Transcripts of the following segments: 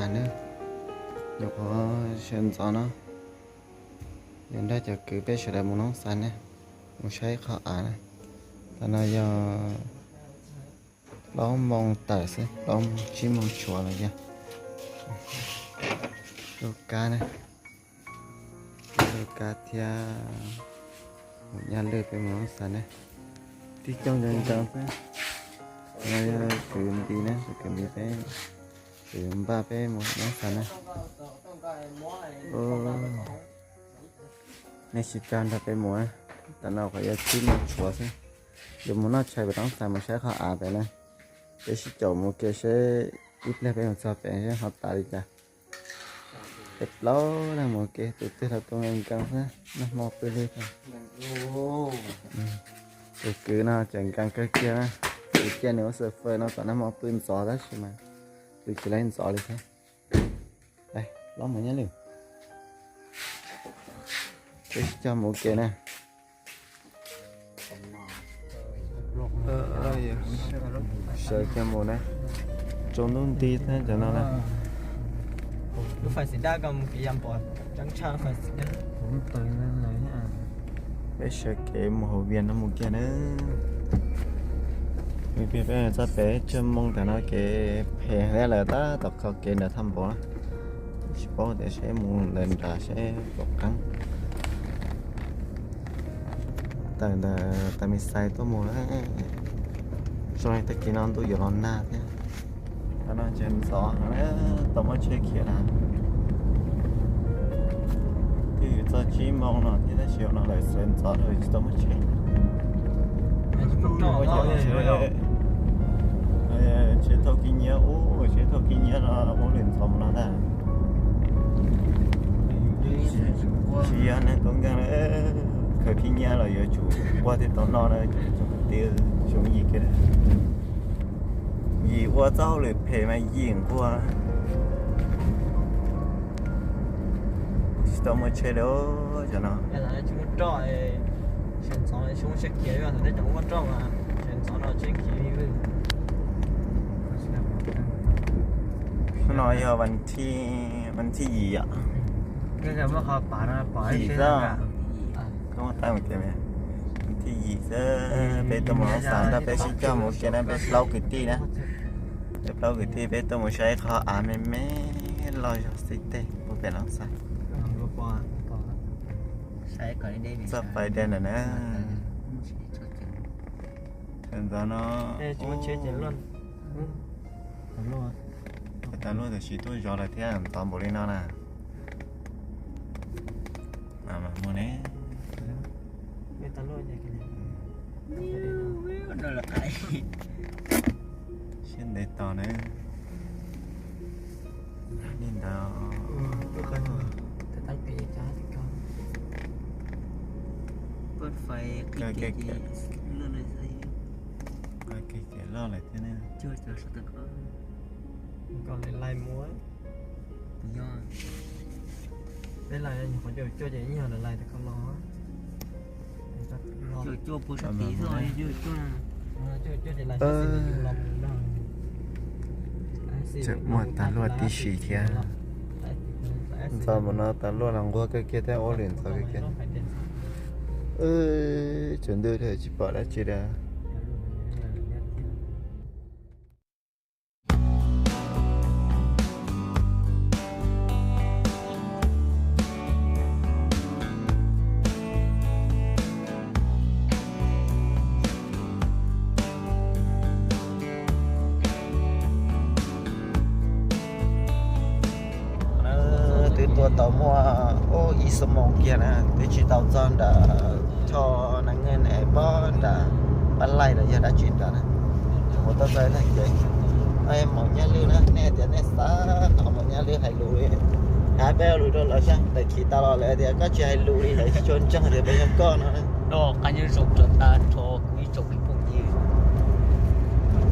Av na, nyuam qhuav sawv ntxov no, yuav nrog cov kwv peb sawv daws mus Loob Xas ne, mus saib qhov av na. Tam no yog plaub moos tawm xwb, plaub moos tsib moos tshuav los yog. Lub kab na, lub kab thiab mus Nyaj Lwj peb mus Loob Xas ne. Tib coob nkees nkees xwb. No yog kwv Npis na, kwv Npis peb, kwv Npaj peb mus Loob Xas na. Nej sib cog nrog peb mus, tam no qhov yog tsib moos tshuav xwb. Yuav mus noj tshais pem Loob Xas mus saib qhov av pem na. Peb sib caum mus ke seb ib pliag peb mus txog pem seb ho tas li cas. Peb plaub leeg mus ke, tus twg los tus nkees nkees xwb, nag hmo pw lig thiab. Tus kwv no tseem nkees kawg kiag na, kwv Ciaj nws ua xav fawm no kom nag hmo pw ntxov tab sis mas pw tsis laib ntxov li thiab. Plaub moos Nyaj Lwj, peb sib cog mus ua ke na. Sawv kiag mus na, tsaus ntuj nti thiab cov no na. Peb sawv kev mus hauv Vias no mus kiag na. Peb txoj pem tsawg moos tam no kev phem thiab lawm tab tom kho kev ntawm thaj npaum na. Tsis paub tias seb mus ntawm nrad seb puas qeeb. Tawm ntawm Tag Mis Xais tuaj mus na, zoo li tag kis no ntuj yuav los nag thiab. Qhov no tseem ntxov, tau muab tsheb khiav na. Twb yuav txog tsib moos no thiab tab sis no lawm sawv ntxov dhau tsis tau muab tsheb. Tsheb thauj khib nyiab ub, tsheb thauj khib nyiab no ua lwm ntxov mus no ntag. Tsis yog neeg tuaj nkeeg, khaws khib nyiab los yuav tsum nquag thiaj tau noj na, tsoom kwv tij tsoom yim kiag. Yim ua txoj hauj lwm phem mas yim nquag. Tsis tau muaj tsheb li cov no. Hnub no yog vas thib yim yom. Yim xwb. Thib yim xwb, peb tuaj mus Loob Xas ntag, peb sib cog mus ua ke na, peb plaub kwv tij na. Peb plaub kwv tij peb tuaj mus saib qhov av me me loj zog xib teg puag pem Loob Xas. Txoj pais dej ntawm na. Thaum ntxov no tas luaj tam sis tuaj zov lawm thiab, ntxov npaum li no na. Mus ne. Siab ntev tos na. Li ntawd. Kev loj lawm thiab ne. Peb lais nyuam qhuav caum cuaj ces ib nyuag lawv lais tas koj los. Tseem muaj tas luaj tib si thiab. Ntxov mus no tas luaj los nquag kawg kiag thiab ua lwm ntxov kawg kiag. Tsaus ntuj tsis pom dab tsi li. Twb tuaj tau muaj ib xuab moos kiag na, twb tsis tau txog nram Cho Nab Nge es pob nram Pab Laij los yog dab tsi nrad na. Mus tau txog tag kev, Maum Nyaj Lwj na, nej tias nej xav hnov Maum Nyaj Lwj hais lus li, hais peb lus rau lawv saib, lawv khi tau los lawv tias koj tsis hais lus li, lawv tsis tshua ntseeg tias peb yog koj no na.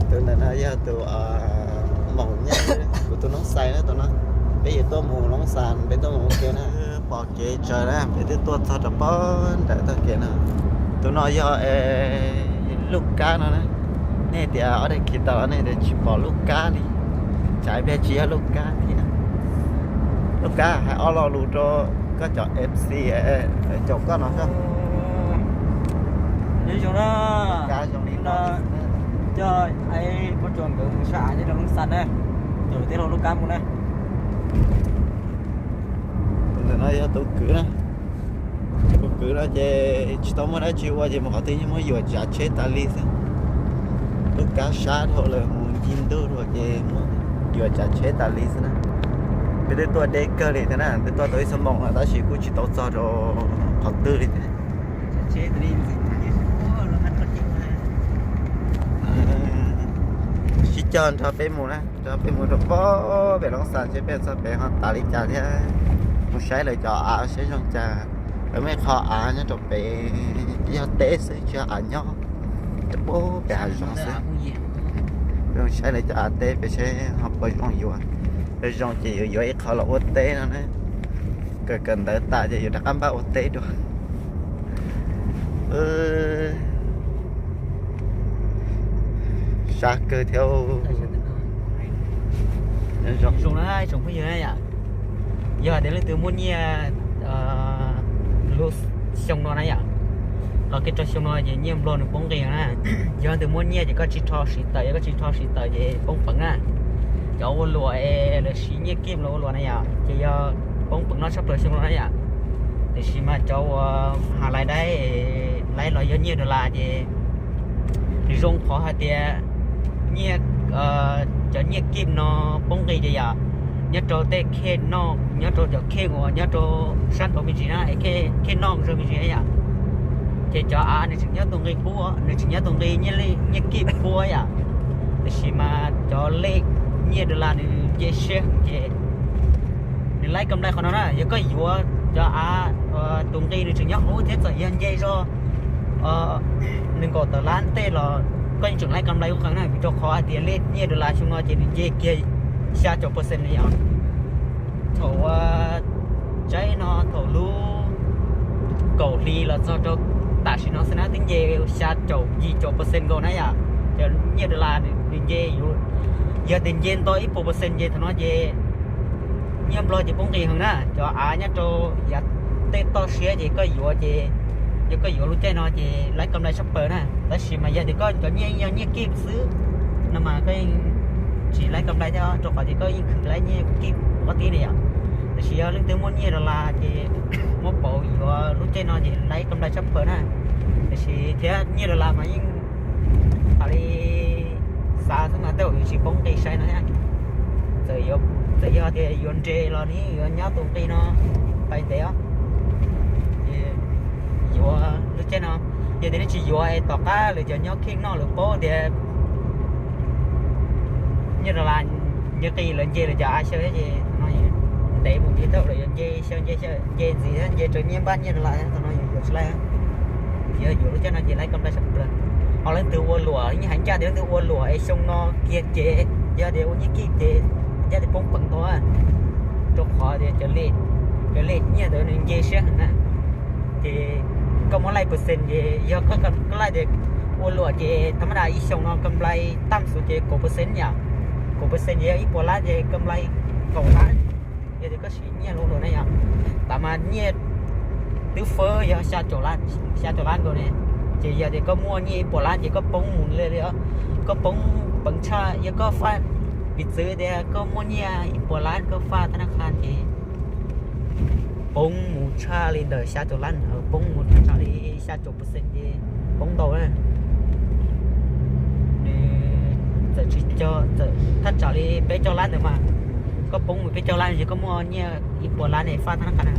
Tus ntawm no yog tus Maum Nyaj Lwj, kuv tus Loob Xais na tus no. Peb yuav tuaj mus Loob Xas, peb tuaj mus ua ke na. Pom kev tsawv na, peb twb tuaj txog rau pob nram tag kev no. Tus no yog Lub Kab no na. Nej tias ob daim khi tau los nej tias tsis pom Lub Kab li. Tsam ib pliag tsis yog Lub Kab thiab. Lub kab hais ob lo lus rau koj cov F C caum koj no xwb. Nyob zoo na, coj pab tsuas nkawd mus sab av nyob rau Looj Xas na, caum tij laug lub kab mus na. Tus ntawm no yog tus kwv na. Tus kwv no ces tsis tau muaj dab tsi ua ces mus qhov twg yeej muab yuam tsav tsheb tas li xwb. Lub kab sab dhau lawm mus ncig ntug dua ces muab yuam tsav tsheb tas li xwb na. Peb twb tuaj deb kawg li thiab na, twb tuaj tau ib xuab moos lawm tab sis kuj tsis tau txog rau qhov twg li thiab. Sib cog nrog peb mus na, nrog peb mus rau pem Looj Xas seb peb txog pem ho tas li cas thiab. Mus saib lawv cov av saib zoo cas. Lawv muaj ib qho av nyob rau pem, yog teb xwb tsis yog av nyob, rau pem hav zoov xwb. Peb mus saib lawv cov av teb pem seb ho puas zoo yuav. Yog zoo ces yuav yuav ib qho los ua teb no na. Kawm kawm ntawv tas ces yuav rov qab npaj ua teb dua. Sab kawg thiab. Zoo na tsoom phooj ywg na yom, yog tias leej twg muaj nyiaj lub xyoo no na yom, los kiag rau xyoo no ces nyiaj Nplog nws poob nqis na. Yog leej twg muaj nyiaj ces koj tsis rho siv tawm, yog koj tsis rho siv tawm ces poob peev na. Cov ua luam es lawv siv nyiaj kij los ua luam na yom, ces yog poob peev no tshaj plaws xyoo no na yom. Tiam sis mas cov uas has lais daib, laiv los yog nyiaj dollar ces nws zoo qhov hais tias nyiaj, cov nyiaj kij no poob nqis ces yom, nyob rau tej khej noj, nyob rau cov khej uas nyob rau sab nraud me ntsis na, khej noj zoo me ntsis na yom, ces cov av nws tseem nyob tus nqi qub, nws tseem nyob tus nqi nyiaj kij qub yom. Tiam sis mas cov lej nyiaj dollar nws nce siab ces nws laiv kam nplai qhov no na. Yog koj yuav cov av tus nqi nws tseem nyob qub thiab txawm yog nce zog nees nkaum tawm lab tej los koj yeej tseem laiv kam nplai ub qees na, vim rau qhov hais tias lej nyiaj dollar xyoo no ces nws nce kiag xya caum percent li os. Thaum ua tsaib no thaum lub kaum hli los txog rau tam sim no xwb na twb nce xya caum yim caum percent nkaus na yom. Cov nyiaj dollar nws nce, yog tias nce nto ib puas percent ces thaum no ces nyiaj Nplog ces poob nqis heev na. Cov av nyob rau yav tej toj siab ces koj yuav ces, yog koj yuav lub caij no ces laiv kam nplai tshaj plaws na. Tab sis mas yog tias koj cov nyiaj yog nyiaj kij xwb no mas koj yeej tsis laiv kam nplai thiab rau qhov tias koj yeej khwv laiv nyiaj kij qub tib ne yom. Tab sis yog leej twg muaj nyiaj dollar ces muab pauv yuav lub caij no ces laiv kam nplai tshaj plaws na. Tab sis thiab nyiaj dollar mas yeej tas li xav xwb mas tej zaum yuav tsis poob nqis sai no thiab. Txawm yog tias yuav nres los nws yuav nyob tus nqi no pais ntev os. Yuav lub caij no, yog tias nej tsis yuav es tom qab lawv cov nyob khej noj lawv paub tias nyiaj dollar nce qis lawv nce lawv cov av xyaw thiab ces no ntev mus ntev tau lawv yuav nce xyaw nce xyaw nce ntxiv thiab nce raws nyiaj npaj nyiaj dollar thiab thaum no yuav yuav tsis laij. Yog yuav lub caij no ces laiv kam nplai sab plaws. Ho leej twg ua luam, yeej hais ncaj tias leej twg ua luam es xyoo no kiag ces yog tias ua nyiaj kij ces ncaj tias poob peev ntau, rau qhov tias cov lej nyiaj ntawd nws nce siab heev na. Ces koj muab laij percent ces yog koj laij tias ua luam ces thab mab das ib xyoos no kam nplai tam sus ces kaum percent yom, kaum percent ces yog ib puas lab ces kam nplai kaum lab. Yog tias koj siv nyiaj luam na yom, tam mas nyiaj twb fawb yog xya caum lab, xya caum lab nkaus ne. Ces yog tias koj muaj nyiaj ib puas lab ces koj poob mus li li, koj poob peev tshaj yog koj faj, piv txwv tias koj muaj nyiaj ib puas lab koj faj thab nab qha ces poob mus tshaj li ntawm xya caum lab, poob mus thaj tsam li xya caum percent ces poob ntau na. Nws txawm tsis, txawm thaj tsam li peb caug lab ntawd mas koj poob mus peb caug lab ces koj muaj nyiaj ib puas lab ne faj thab nab qha na.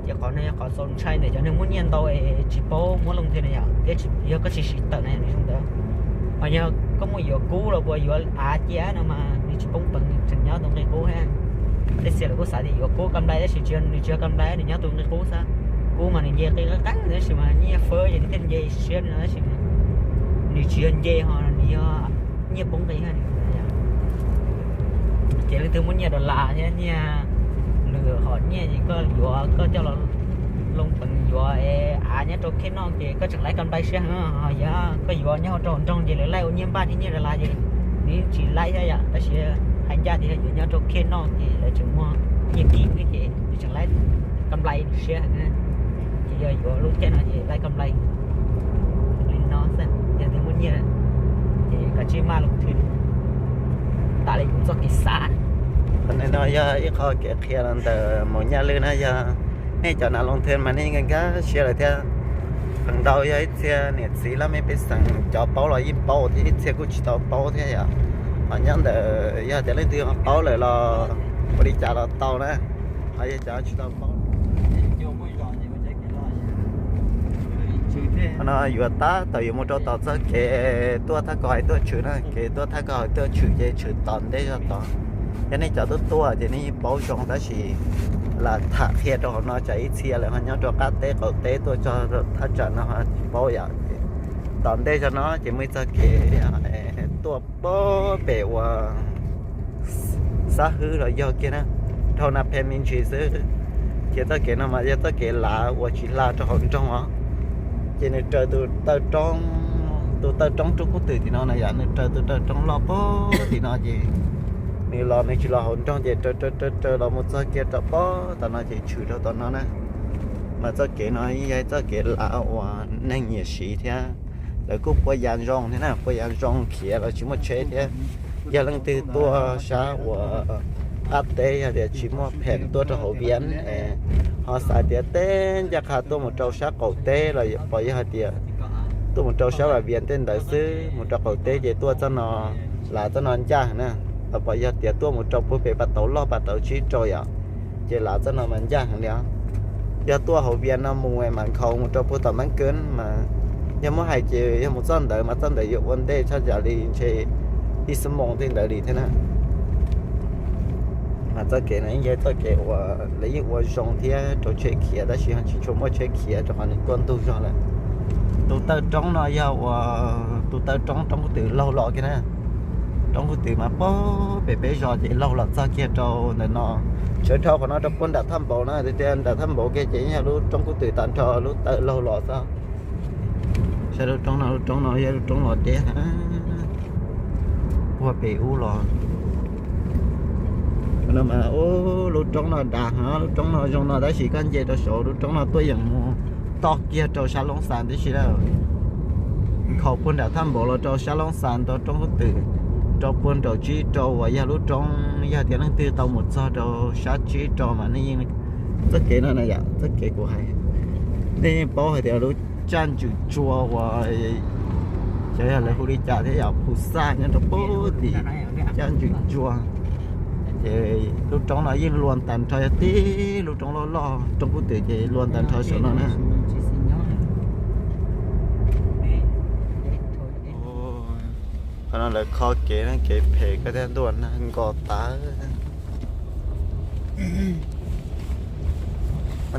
Ces qhov no yog qhov txaus ntshai ntawm cov neeg muaj nyiaj ntau es tsis paub muab loo thiab na yom, thiab yog koj tsis siv tawm na yom nws zoo ntawd. Ho yog koj muaj yuav kub los puas yuav av cia no mas nws tsis poob peev, tseem nyob tus nqi qub thiab. Tej xiam lawv kuj xav tias yuav kub kam nplai tab sis nws tsis yog kam nplai, nws nyob tus nqi qub xwb. Kub mas nws nce qi qeeb tab sis mas nyiaj fawb ces nws thiaj nce siab li no tab sis nws tsis yog nce ho nws yog nyiaj poob nqi. Ces leej twg muaj nyiaj dollar thiab nyiaj lwm hom nyiaj ces koj yuav, koj coj los loo peev yuav es av nyob rau khej noj ces koj tseem laib kam nplai siab heev. Ho yog koj yuav nyob rau hauv nroog ces lawv laij ua nyiaj npaj thiab nyiaj dollar ces nws tsis laib thiab yom, tab sis hais ncaj tias yuav nyob rau khej noj ces lawv tseem muaj nyiaj kim xwb ces tseem laib kam nplai siab. Ces yog yuav lub caij no ces laib kam nplai li no xwb, yog tias muaj nyiaj ces kav tsij maj loo thwm tas li kuv txoj kev xav. Qhov no yog ib qho kev qhia los ntawm Maum Nyaj Lwj na, yog nej cov nav loo thwm mas nej nkag siab lawm thiab. Feem ntau yog ib txhia niam txiv laj mej pej xeem cov paub los yeej paub thiab, ib txhia kuj tsis tau paub thiab yom. Ho nyob ntawm yog tias leej twg paub lawm los ua li cas los tau na, ho yog cov tsis tau paub. Qhov no yuav tab tom yuav mus rau tom txoj kev tuaj thaj kos hais tuaj tshwm na, kev tuaj thaj kos hais tuaj tshwm ces tshwm tom ntej zog tod. Yog nej cov tuaj tuaj ces nej yeej paub zoo tab sis lam tham qhia rau hauv no tsam ib txhia lawv ho nyob rau qab teb qaum teb tuaj txog thaj tsam no ho tsis paub yom. Tom ntej zog no ces muaj ib txoj kev tuaj pem uas Xab Hwb los yog kiag na, dhau Na Phe me ntsis xwb. Ces txoj kev no mas yog txoj kev lav uas tsis hla rau hauv nroog os. Ces nws raws tus taw roob, tus taw roob Roob Kub Twm tim no na yom, nws raws tus taw roob loj pem tim no ces nws los nws tsis los hauv nroog ces raws raws raws raws los mus txog kiag rau pem tom no ces tshwm rau tom no na. Mas txoj kev no yeej yog txoj kev lav uas neeg nyiam siv thiab lawv kuj puas yam zoo thiab na, puas yam zoo khiav los tsis muaj tsheb thiab. Yog leej twg tuaj sab uas qab teb yog tias tsis muaj pheem tuaj rau hauv Vias es ho xav tias teb ncaj qha tuaj mus rau sab qaum teb los pom yog hais tias tuaj mus rau sab Vaj Vias tej ntawd xwb, mus rau qaum teb ces tuaj txoj no, lav txoj no ncaj heev na. Los pom yog tias tuaj mus rau puag pem pas tauv loj pas tauv tsib rau yom, ces lav txoj no mas ncaj heev li os. Yog tuaj hauv Vias no mus mas nkhaus mus rau puag tom Npab Kab mas yog muab hais ces yog mus txoj ntawd mas txoj ntawd yuav ua ntej tshaj cas li ntshe ib xuab moos tej ntawd li thiab na. Mas txoj kev no yeej yog txoj kev uas lawv yeej ua zoo thiab rau tsheb khiav tab sis ho tsis tshua muaj tsheb khiav rau qhov nws tuaj ntug zog lawm. Tus taw roob no yog uas tus taw roob Roob Kub Twm laug los kiag na. Roob Kub Twm mas pem peb zos ces laug los txog kiag rau ntawm no, sawv dhau qhov no rau puag nram thaj npaum na, tias nram thaj npaum kiag ces yog lub Roob Kub Twm tag nrho lub taw laug los xwb. Saib lub roob no, lub roob no yog lub roob los deb heev, puag pem ub los. No mas lub roob no dav heev, lub roob no zoo no tab sis koj nce rau saud lub roob no tuaj yeem mus toj kiag rau sab Loob Xas tib si lawm. Nkhaus puag nram thaj npaum los rau sab Loob Xas tau Roob Kub Twm, rau puag nraum tsib rau uas yog lub roob, yog tias leej twg tau mus txog rau sab tsib rau mas nej yeej, txoj kev no na yom, txoj kev kuv hais, nej yeej paub hais tias lub tsaj ntswm tsua uas xyov yog lawv hu li cas thiab yom, Phu Xaj nyob rau puag tim tsaj ntswm tsua. Ces lub roob no yeej luas tag nrho, yog tib lub roob loj loj, Roob Kub Twm ces luas tag nrho saum no na. Qhov no lawv kho kev, kev phem koj thiaj ntuaj nag nkos tas.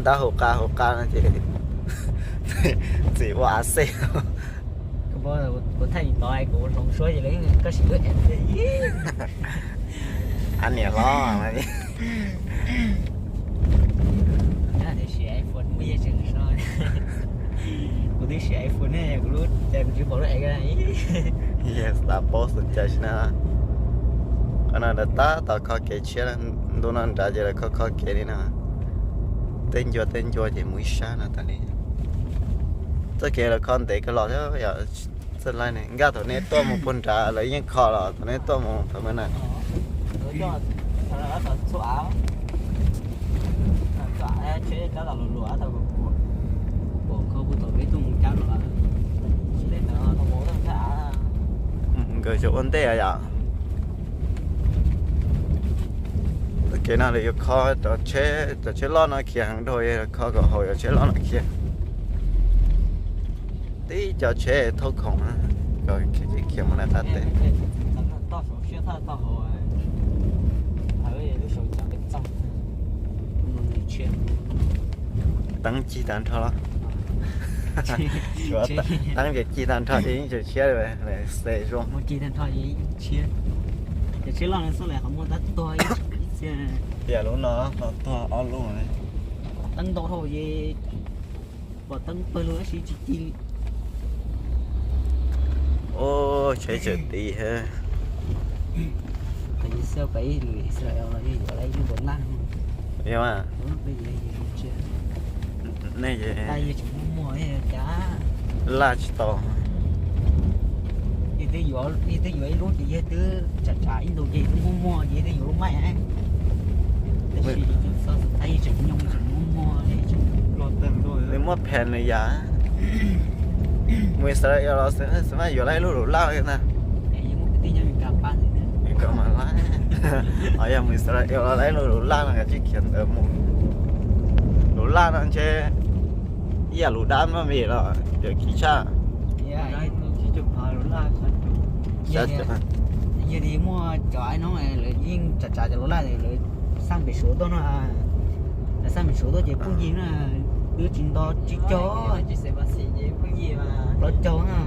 Ntab hauv qa hauv qa no ces txim ua av xej. Kuv thaij tod kuv hloov suab ces koj sim lub a niam hlob. Kuv twb siv iPhone ne, kuv lub, kuv tsis pom lub a. Yes, xav paub xav cai si na. Qhov no lawv tab tom kho kev tshiab, ntu no nrad ces lawv kho kho kev li no. Tej ncua tej ncua ces mus ib sab no tas li. Txoj kev lawv kho ntev kawg los thiab yom. Txoj laij ne nkaj thaum nej tuaj mus puag nrad lawv yeej kho los thaum nej tuaj mus thaum no na. Nkawd xyov ua ntej yom. Txoj kev no lawv yuav kho cov tsheb, cov tsheb loj no khiav heev dhau, kho kom haum cov tsheb loj no khiav. Tib cov tsheb thauj khoom na, kom khiav mus lawm qab teb. Teeb cig tag nrho los? Teeb ces cig tag nrho ces yeej tseem tshiab li, xes zoo. Tias lub no tuag ob lub. Teeb ntau dhau ces pom teeb pawg lug tab sis tsis ci li. Ub, tsheb tseem tiv thiab. Thaum ub xwb pais lwm Israel los yeej yuav lawv yeej ntaus ntaj. Yog mas, nej laj tsis tau. Yog twb yuav ib lub ces yog twb tsam tsam ib ntus ces twb muaj muag ces twb yuav lub maij. Tab sis tseem nyob tseem muaj muag li. Nws muaj phas nws yam. Mus Israel los xav mas yuav laj ib lub lus laj li ntag. Koj mas laj. Yog mus Israel los laj ib lub lus laj no tsis khiav ntawd mus. Lus laj no ntshe ib yam lus dab maj vim los yog kis tshaj. Yog li muaj cov ai no lawv yeej tsav tsav cov lus laj lawv xaj pem Suav tuaj no, lawv xaj pem Suav tuaj ces phooj ywg no twb tsis nto tsis cog. Plaub caug na.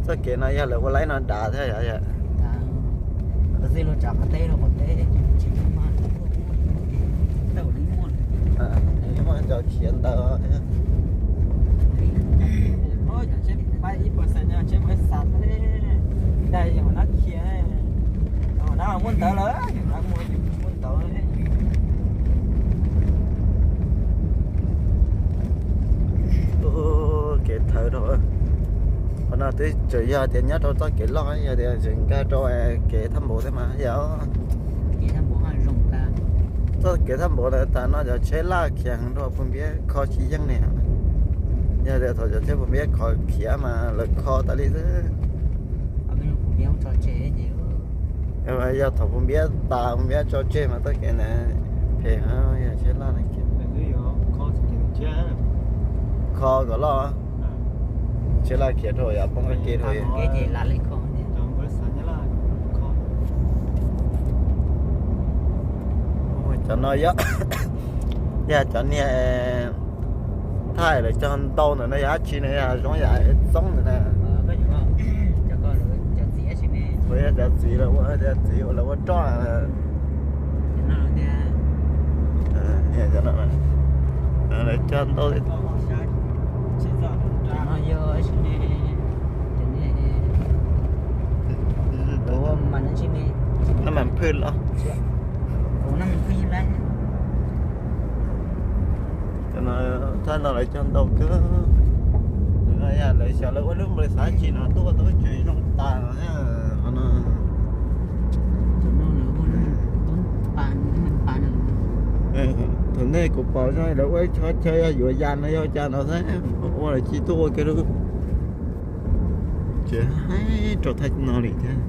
Txoj kev no yog lawv ua laib no dav thiab yom. Muaj cov khiav ntawd. Muaj ntawd lawm, muaj ntawd. Kev thawv rau, qhov no twb tseem yog tias nyob rau txoj kev loj, yog tias tseem nkag rau kev thaj npaum thiab mas yog. Txoj kev thaj npaum ntawd tas no cov tsheb laj khiav heev rau, puag npiab kho tsis yeej ne. Yog tias thaum cov tsheb puag npiab kho khiav mas lawv kho tas li xwb. Yog thaum puag npiab tas puag npiab tso tseg mas txoj kev ntawd phem heev, yog tsheb laj khiav. Kho kom loj, tsheb laj khiav rau yam poob qab ke rau. Cov no yog, yog cov niag thaij lawv cog ntau ntawm no yog dab tsi no, yog zoo yam txoob ntawm na. Puas yog cov txiv los ua, cov txiv uas lawv ua roj. Lawv cog ntau. Nab mas phwj los. Thaj no lawv cog ntau kawg. Lawv xyov lawv ua lub npaws xav tsi no tuaj tau tsev zoo tas no. Thaum ntej kuv pom zoo lawv ua ib qho chaw yog yuav yas no yog cas no xwb, ua lawv tsis tuaj ua kiag lub tsev haib rau thaj no li thiab.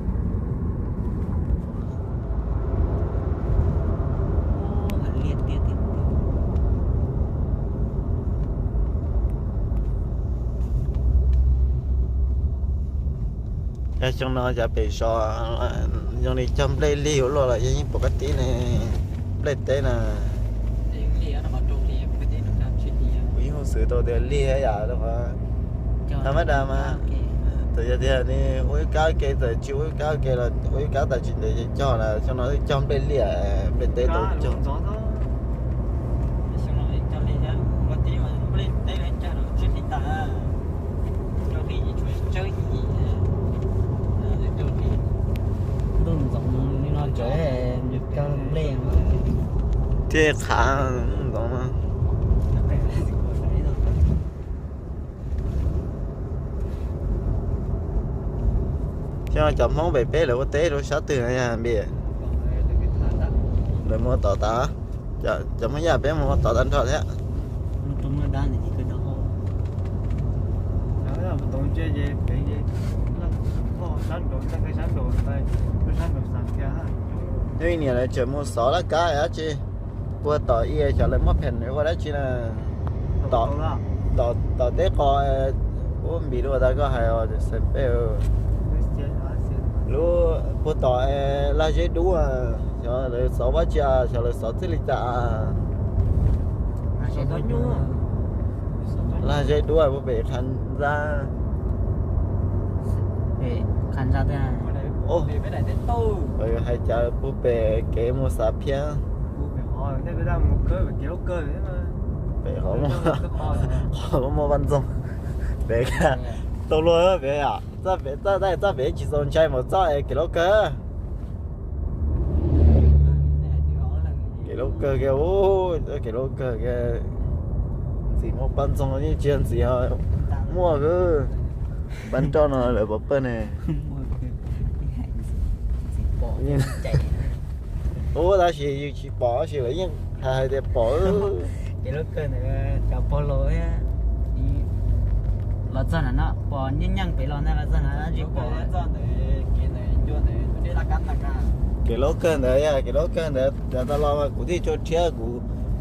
Xyoo no cas pem zos zoo li cog nplej lig ua luaj los yog yeej pom kab tib ne, nplej teb na. Kuv yeej hu xwv tau tias lig yam li qhov thas mas das mas, txawm yog tias nws ua ib kab ke, txawm tsis ua ib kab ke los ua ib kab tas tsis ntev ces cog lawm. Xyoo no cog nplej liaj, nplej teb tau cog. Ntuj ntxoov li no tsev cog nplej thiaj qhav ntxoov no. Xyoo no cov Hmoob pem peb lawv ua teb rau sab twg no yog npias? Lawv mus ua tod tas, cov Hmoob Yaj peb mus ua tod tag nrho thiab. Twb ib niam lawv tseem mus xov laj kab dab tsi puag tom i, xyov lawv muab phem nws ua dab tsi na. Tom teb qos, ub, npis lub tas koj hais os, xeem peb. Lub puag tom lag zeb dub, xyov lawv xov dab tsi, xyov lawv xov txij li cas. Lag zeb dub puag pem qhav ntxa. Hais cas puag pem kev mus Xav Phiab. Pem qhov muaj pab ntxoog. Pem tau luaj pem os. Txoj pem, txoj, txoj pem tsis txaus ntshai mus txoj es kev loj kawg. Kev loj kawg kiag, kev loj kawg kiag. Ntxim muaj pab ntxoog yeej tsis yog ntxim, muaj pab nroj no lawv pov pawg ne. Ub, tab sis yus tsis pom tab sis lawv yeej hais hais tias pom. Kev loj kawg ntawd cov pog los, los txog na no pom nyeej nyeej pem los ntag, los txog na tsis pom. Kev loj kawg ntawd, kev loj kawg ntawd, yav tas los kuv thiaj tso rhiab, kuv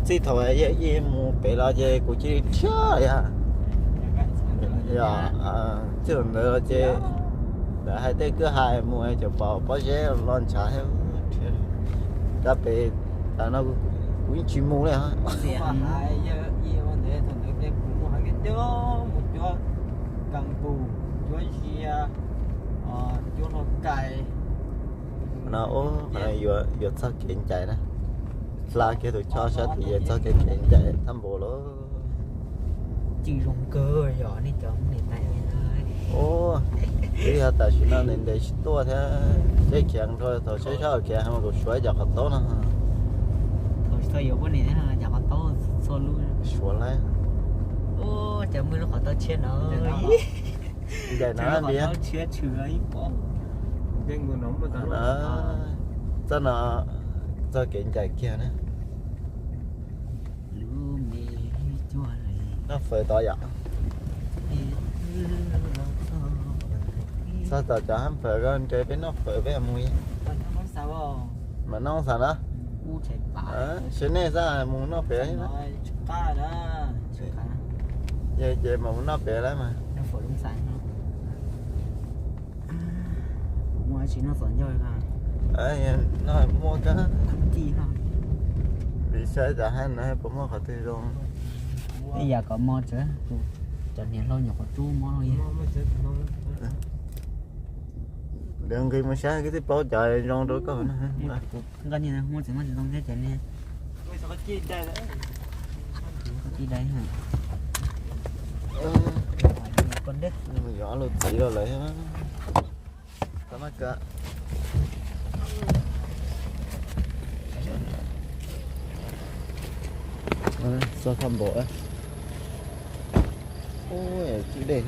txij thaum yawm yij mus pem los ces kuv cia li rhiab yom. Txij thaum ntawd los ces lawv hais tej kwj ha mus cov pom pob zeb los ntshav thiab. Cov pem tas no kuv yeej tsis mus li. No ub, yuav txog kev ncaim na. Hla kiag tus choj sab tid yuav txog kev ncaim thab npaum lawm. Cim zoo kawg yog nej cov niam tais. Ub, twb yog tam sim no ntev ntev tsis tuaj thiab, seb khiav nrho thaum seb sab khiav hais mas kuv suav cov qhov taub no. Thaum tsis tau yuav poj niam cov qhov taub txhua lub suav lawm. Ub, cov muaj lub qhov taub tshiab no. Ncaim no npias. Txoj no, txoj kev ncaim kiag na. Noj fawm tod yom. Txog tom cov hab fawm ko nrog peb noj fawm peb mus. Mas noj xav na. Seb nej xav mus noj pem. Yog ces mas mus noj pem lawm mas. Noj tsis noj txom ncauj. Noj muaj kab. Vim saib tas hab no puas muaj qhov twg zoo. Ib yam kom mo tsev, cov niam hlau nyuam qhuav rub mob no. Lawv nqis mus saib koj thiaj paub cov zoo rau koj na. Nqa niag muaj txiv muaj txiv zoo thiab cov niag qhov tij dai. Yuav ob lub txiv rau lawv. Txog thaj npaum. Ub, tib dej.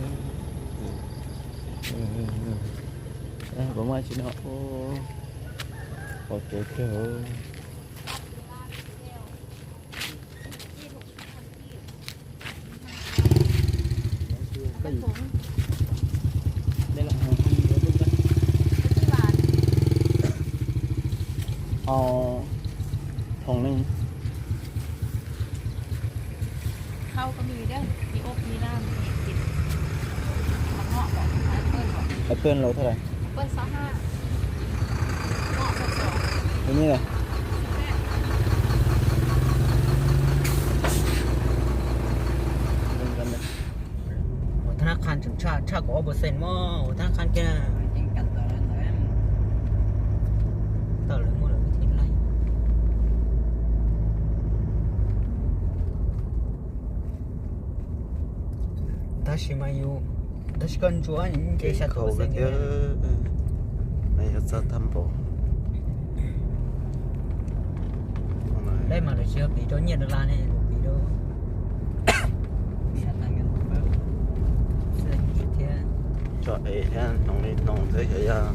Puas muaj tsis no. Qhov kev kawg. Thùng này. Không có mì đấy, mì ốp, mì lam, mì thịt. Mà ngọ bỏ, ăn ớt rồi. Ớt ớt lô thế này? Ớt ớt sáu hai. Ngọ sáu sáu. Cái này này. Ua thab nab qha tseem tshaj, tshaj kaum ob percent mog, ua thab nab qha kiag. Tau lawv muaj lawv thiaj laij. Tab sis mas yus, tab sis koj ntsuav ces xya kaum percent thiab. Yog txog thaj npaum. Lawv mas lawv tsis yog piv rau nyiaj dollar ne, lawv piv rau tso es thiab hnoos li hnoos xwb, xyov yog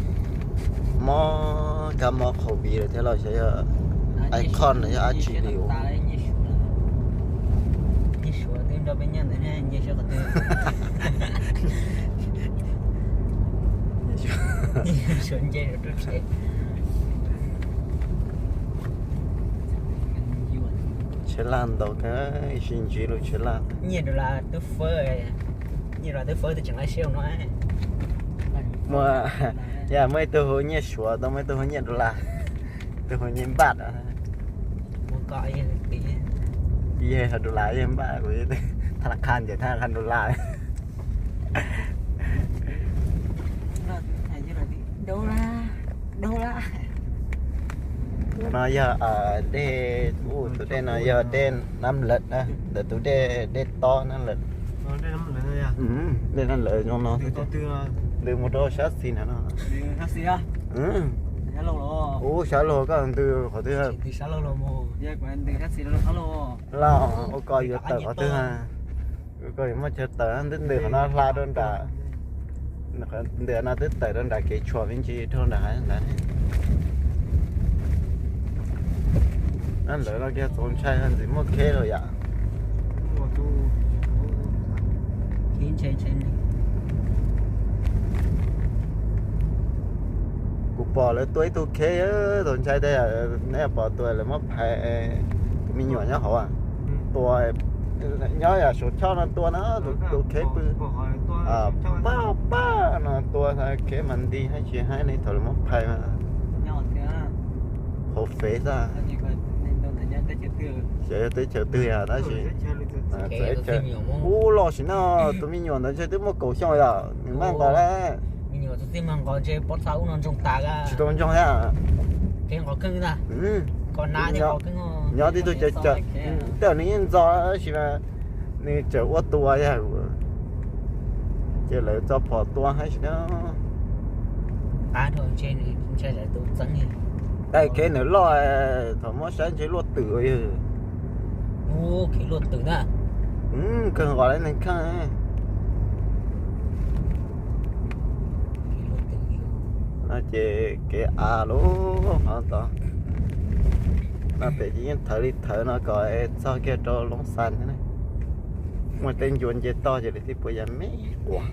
mob kab mob covid lawm thiab los xyov yog icon los yog dab tsi li. Nyiaj Suav twb nrog peb nyob ntawd ne, nyiaj Suav qhov twg? Nyiaj Suav nce rau rub tsev. Tsheb laj ntau kawg, sib ntsib lub tsheb laj. Nyiaj dollar twb fawb, nyiaj dollar twb fawb twb tseem laij siab no. Muaj, yog muaj ib tug hu nyiaj Suav, tau muaj ib tug hu nyiaj dollar, ib tug hu nyiaj npaj. Yog dollar yog npaj, kuv thab nab qha ncaim thab nab qha dollar. Dollar, dollar. No yog dej, tus dej no yog dej Nab Lawm na, ntawm tus dej, dej tob Nab Lawm. Dej Nab Lawm zoo no. Ntws mus rau sab xis no no. Ub, sab laug koj ntws qhov twg? Lauj, ua koj yuav tawm qhov twg ha? Koj yuav muaj chaw tawm, twb ntws qhov no hla rau nram, ntws no twb tawm rau nram kev tshuam me ntsis rau nram hav ntawd. Nab Lawm no kiag txaus ntshai ntxiv muaj kheb lawm yom. Kuv pom lawv tua ib tug kheb txaus ntshai tiag, neb pom tua lawv muab phais, tus me nyuam nyob hauv, tua, nyob yam saum choj no tua na, tus kheb pw paj paj no tua, kheb mas nti haib tsis haib ne thaum lawv muab phais mas hauv fev xwb. Xyov yog teb chaws twg yog tab sis txawv ub los sim no, tus me nyuam ntawd ntshe twb muaj kaum xyoo yom, nws maj nqos lawm. Tsis tau ntsoog thiab. Nyob tib tug cav cav, tej zaum nws yeej ntxo tab sis mas nws tseem ua tua yog ces lawv tso phom tua haib sim no. Dai kev nws loj, thaum muab saib ntshe luaj twm yog. Kawg nqos li neeg kheej. No ces kev av lub qhov tod no pem ces yeej thawv li thawv no kom txog kiag rau Loob Xas thiab ne. Muaj tej ncua nce toj ces lawv thiaj puas yam me quas.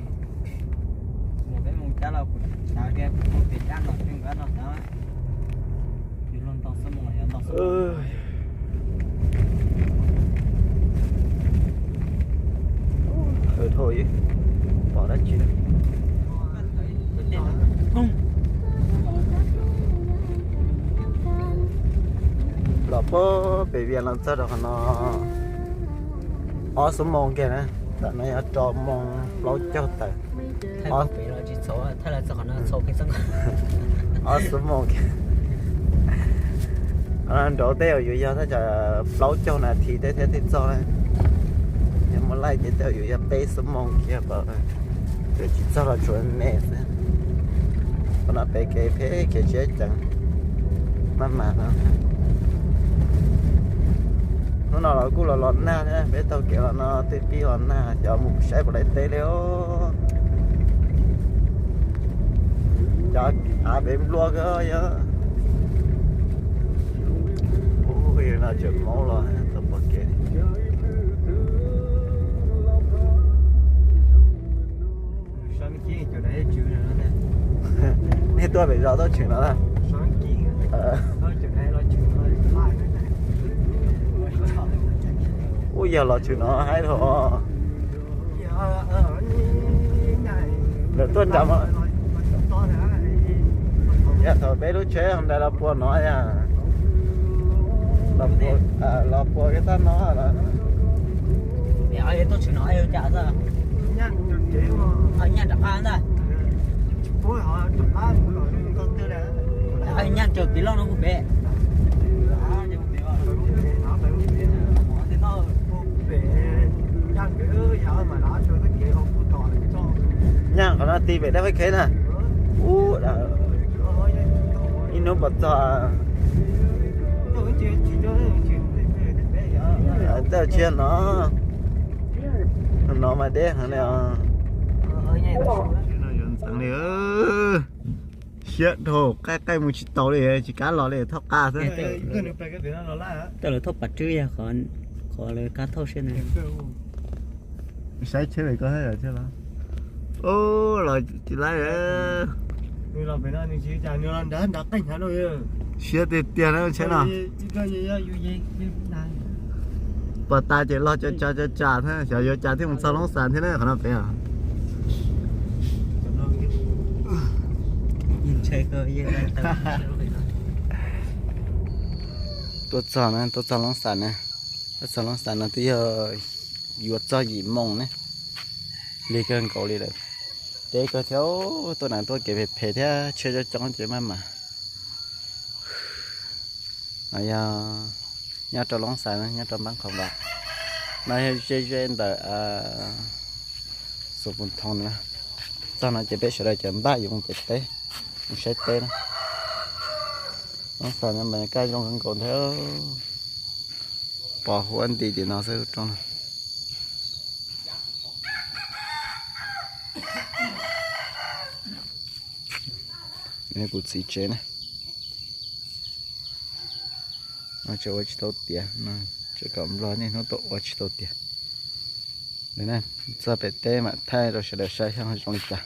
Dhau dhau, pom dab tsi. Los puag pem Vias los txog rau qhov no ob xuab moos kiag na, tam no yog rau moos plaub caug tawm. Ob xuab moos kiag. Nraud tej zaum yuav yog thaj tsam plaub caug nas this tej thiab thiaj txog na. Yog muaj laij ces tej zaum yuav yog peb xuab moos kiag, tsuas tsis txog los tsuas me xwb. Qhov no pem kev phem kev tsis ceev, maj mam no. Hnub no los kuj los los nag thiab, peb taug kev los no twb pib los nag, xyov mus saib puas laib teb li os. Cov av pem nplua kawg yog. Ub, no tseem maub los tau pom kev. Nej tuaj pem zos tuaj tshwm no na. Ub, yog los tshwm no haib dhau. Lawv tuaj nram, yog thaum peb lub tsheb nram los puag no, los puag kiag tag no. Nyaj raws kev loj no mus pem. Nyaj qhov no ti pem dab peb kheb na. Ub, ib hnub pom txog. Tej tsis no, no mas deb heev li os. Ntxeev li, siab dhau, qaij qaij mus tsis tau li, tsis kam los li, thauj qab xwb. Tej lawv thauj pas tswb yog qhov lawv kab thauj siab na. Saib tsheb pem ko thiab los. Ub, los tsis laib. Siab tiag tiag na tsheb no. Pom tas ces los tsa tsa tsa tsa thiab, xyov yuav cas thiaj mus txog Loob Xas thiab na qhov no pem os. Tuaj txog na, tuaj txog Loob Xas na. Tuaj txog Loob Xas no twb yog yuav txog yim moos ne, lig kawg nkaus li lawm. Deb kawg thiab, tuaj na tuaj kev phem phem thiab tsheb coob coob ces maj mam. No yog nyob rau Loob Xas, nyob rau Npab Qhoo Vam. No yog ze ze ntawm Xus Pus Thoo na. Txog no ces peb sawv daws ces npaj yuav mus pem teb, mus saib teb na. Loob Xas no mas kaj zoo kawg nkaus thiab. Pos huab nti tim no xwb roob no. Kuv txiv tsev na. Tseem ua tsis tau tiav, tseem kom Nplog niaj hnub tuaj ua tsis tau tiav. Txog pem teb mam thaij rau sawv daws saib zoo li cas.